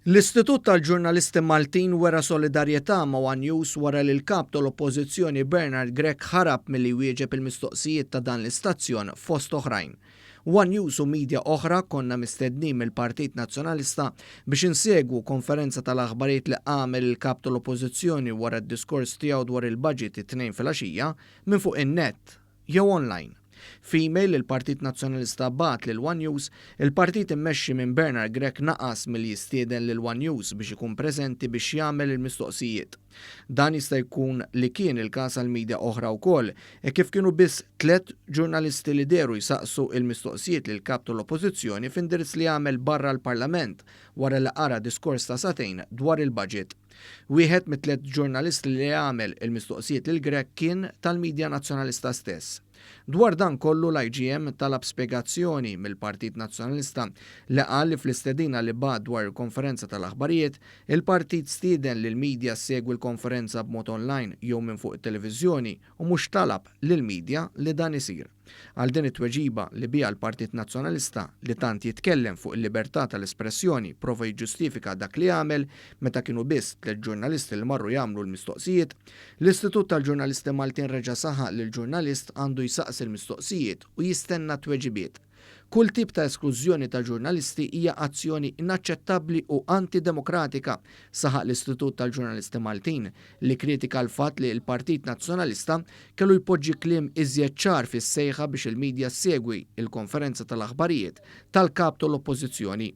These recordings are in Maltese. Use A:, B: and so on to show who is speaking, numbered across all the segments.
A: L-Istitut tal-Ġurnalisti Maltin wera solidarjetà ma' one News wara li l-Kap tal-Oppożizzjoni Bernard Grech ħarab milli jwieġeb il-mistoqsijiet ta' dan l-istazzjon fost oħrajn. One News u media oħra konna mistednin mill-Partit Nazzjonalista biex insegwu konferenza tal-aħbarijiet li għamel il-Kap tal-Oppożizzjoni wara d-diskors tiegħu dwar il-budget it-Tnejn filgħaxija minn fuq in-net jew online. F'email li l-Partit Nazzjonalista bagħat lil one News, il-partit immexxi minn Bernard Grech naqas milli jistieden lil one News biex ikun preżenti biex jagħmel il-mistoqsijiet. Dan jista' jkun li kien il-każ għal media oħra wkoll, hekk kif kienu biss tlett ġurnalisti li dehru jsaqsu il-mistoqsijiet lill-Kap tal-Oppożizzjoni f'indirizz li għamel barra l-Parlament wara li qara diskors ta' sagħtejn dwar il-budget. Wieħed mit-tlett ġurnalisti li għamel il-mistoqsijiet lil Grech kien tal-media Nazzjonalista stess. Dwar dan kollu l-IGM talab spjegazzjoni mill-Partit Nazzjonalista li qal li fl-istedina li bagħat dwar il-konferenza tal-aħbarijiet, il-partit stieden lill-media ssegwi l-konferenza b'mod online jew minn fuq it-televiżjoni u mhux talab lill-media li dan isir. Għal din it-tweġiba li biha l-Partit Nazzjonalista, li tant jitkellem fuq il-libertà tal-espressjoni prova jiġġustifika dak li għamel meta kienu biss tlett ġurnalisti li marru jagħmlu l-mistoqsijiet, l-Istitut tal-Ġurnalisti Maltin reġa' saħaq li l-ġurnalist għandu jsaqsi l-mistoqsijiet u jistenna t-tweġibiet. Kull tip ta' esklużjoni ta' ġurnalisti hija azzjoni inaċċettabbli u anti-demokratika, saħaq l-Istitut tal-Ġurnalisti Maltin, li kkritika l-fatt li l-Partit Nazzjonalista kellu jpoġġi kliem iżjed ċar fis-sejħa biex il-media ssegwi l-konferenza tal-aħbarijiet tal-Kap tal-Oppożizzjoni.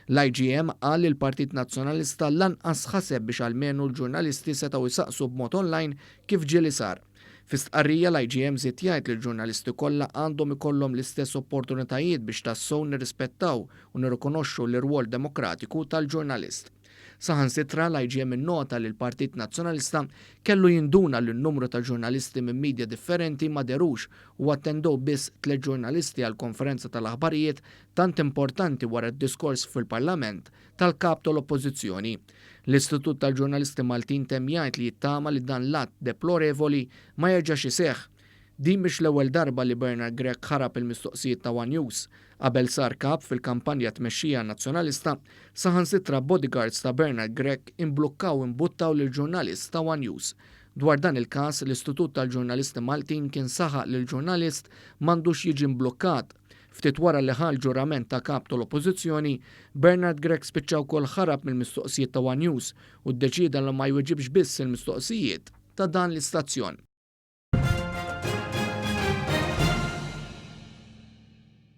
A: L-IGM qal li l-Partit Nazzjonalista lanqas ħaseb biex almenu l-ġurnalisti setgħu jsaqsu b'mod online kif ġieli sar. Fi stqarrija l-IGM żied jgħid li l-ġurnalisti kollha għandhom ikollhom l-istess opportunitajiet biex tassew nirrispettaw u nirrikonoxxu l-irwol demokratiku tal-ġurnalist. Saħansitra l-IGM innota li l-Partit Nazzjonalista kellu jinduna li n-numru ta' ġurnalisti minn media differenti ma dherux u attendew biss tlett ġurnalisti għall-konferenza tal-aħbarijiet tant importanti wara d-diskors fil-Parlament tal-Kap tal-Oppożizzjoni. L-Istitut tal-Ġurnalisti Maltin temm jgħid li jittama li dan l-att deplorevoli ma jerġax iseħħ. Din mhix l-ewwel darba li Bernard Grech ħarab il-mistoqsijiet ta' one News. Qabel sar Kap fil-kampanja tmexxija Nazzjonalista, saħansitra bodyguards ta' Bernard Grech imblukkaw u imbuttaw lill-ġurnalist ta' one News. Dwar dan il-każ, l-Istitut tal-Ġurnalisti Maltin kien saħaq li l-ġurnalist m'għandux jiġi mblukkat. Ftit wara li ħa l-ġurament ta' Kap tal-Oppożizzjoni, Bernard Grech spiċċa wkoll ħarab mill-mistoqsijiet ta' one News u ddeċieda li ma jweġibx biss il-mistoqsijiet ta' dan l-istazzjon.